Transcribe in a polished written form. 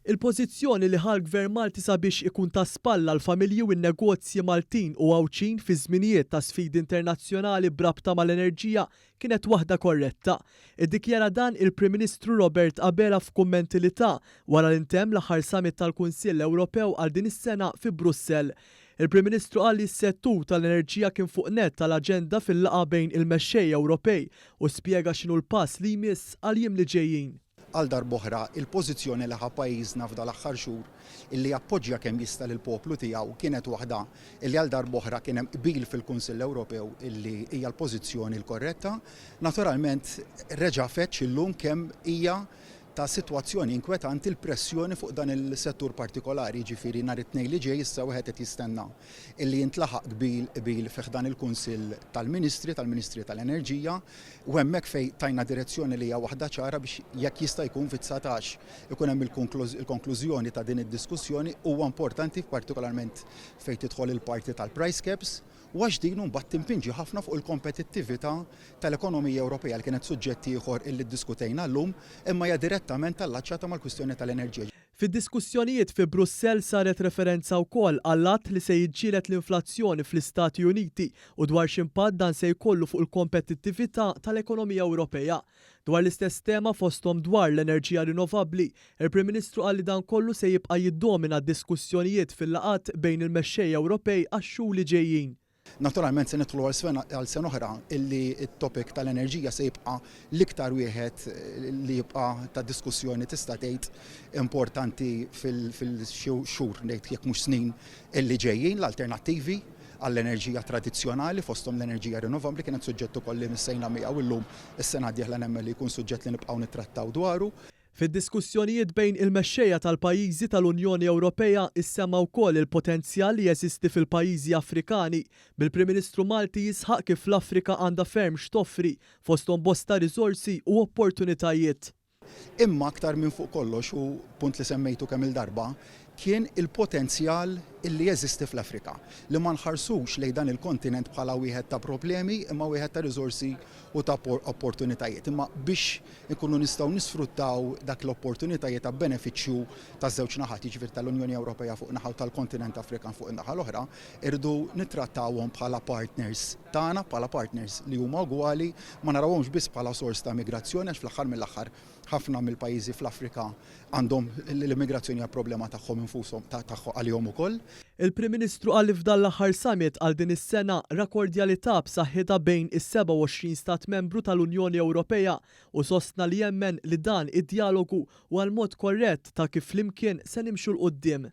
Il-pożizzjoni li ħa l-Gvern Malti sabiex ikun ta' spalla għall-familji u n-negozji Maltin u Għawdxin fi żminijiet ta' sfidi internazzjonali b'rabta mal-enerġija kienet waħda korretta. Iddikjara dan il-Prim Ministru Robert Abela f'kummenti li ta wara li ntemm l-aħħar summit tal-Kunsill Ewropew għal din is-sena fi Brussell. Il-Prim Ministru qal li s-settur tal-enerġija kien fuq nett tal-aġenda fil-laqgħa bejn il-mexxejja Ewropej u spjega x'inhu l-pass li jmiss għall-jiem li ġejjin. Għal darb'oħra, il-pożizzjoni li ħa pajjiżna f'dal-aħħar xhur illi jappoġġja kemm jista' lill-poplu tiegħu kienet waħda illi għal darb'oħra kien hemm qbil fil-Kunsill Ewropew illi hija l-pożizzjoni l-korretta. Naturalment reġa' feġġ illum kemm hija ta' sitwazzjoni inkwetanti l-pressjoni fuq dan il-settur partikolari, jiġifieri nhar it-Tnejn li ġej issa wieħed qed jistenna illi jintlaħaq qbil qbil fi ħdan il-Kunsill tal-Ministri, tal-Ministri tal-Enerġija, u hemmhekk fejn tajna direzzjoni li hija waħda ċara biex jekk jista' jkun fit-19 ikun hemm il-konklużjoni ta' din id-diskussjoni huwa importanti partikolarment fejn tidħol il-parti tal-price caps u għax din imbagħad timpinġi ħafna fuq il-kompetittività tal-ekonomija Ewropea li kienet suġġett ieħor illi ddiskutejna llum imma hija direttament allaċċata mal-kwistjoni tal-enerġija. Fid-diskussjonijiet fi Brussell saret referenza wkoll għall-att li se jiġġieled l-inflazzjoni fl-Istati Uniti u dwar x'impatt dan se jkollu fuq il-kompetittività tal-ekonomija Ewropea. Dwar l-istess tema fosthom dwar l-enerġija rinnovabbli, il-Prim Ministru qal li dan kollu se jibqa' jiddomina d-diskussjonijiet fil-laqgħat bejn il-mexxejja Ewropej għax-xhur li ġejjin. Naturalment se nidħlu għal sena oħra illi t-topic tal-enerġija se jibqa' l-iktar wieħed li jibqa' ta' diskussjoni tista' tgħid importanti fil-xhur ngħid jekk mhux snin illi ġejjin, l-alternattivi għall-enerġija tradizzjonali fosthom l-enerġija rinnovabbli kienet suġġett ukoll li missejna miegħu illum is-sena d-dieħla nemmen li jkun suġġett li nibqgħu nittrattaw dwaru. Fid-diskussjonijiet bejn il-mexxejja tal-pajjiżi tal-Unjoni Ewropea issemma wkoll il-potenzjal li jeżisti fil-pajjiżi Afrikani, bil-Prim Ministru Malti jisħaq kif l-Afrika għandha ferm x'toffri, fosthom bosta riżorsi u opportunitajiet. Imma aktar minn fuq kollox, u punt li semmejtu kemm-il darba, kien il-potenzjal li jeżisti fl-Afrika. Li ma nħarsux lejn dan il-kontinent bħala wieħed ta' problemi imma wieħed ta' riżorsi u ta' opportunitajiet. Imma biex inkunu nistgħu nisfruttaw dak l-opportunitajiet a benefiċċju taż-żewġ naħat, jiġifieri tal-Unjoni Ewropea fuq naħa u tal-kontinent Afrikan fuq in-naħa l-oħra, irridu nittrattawhom bħala partners tagħna, bħala partners li huma ugwali, ma narawhomx biss bħala sors ta' migrazzjoni għax fl-aħħar mill-aħħar ħafna mill-pajjiżi fl-Afrika għandhom l-immigrazzjoni hija problema tagħhom infushom tagħhom għalihom ukoll. Il-Prim Ministru qal li f'dan l-aħħar summit għal din is-sena ra kordjalità b'saħħitha bejn is-27 stat membru tal-Unjoni Ewropea u sostna li jemmen li dan id-djalogu huwa l-mod korrett ta' kif flimkien se nimxu 'l quddiem.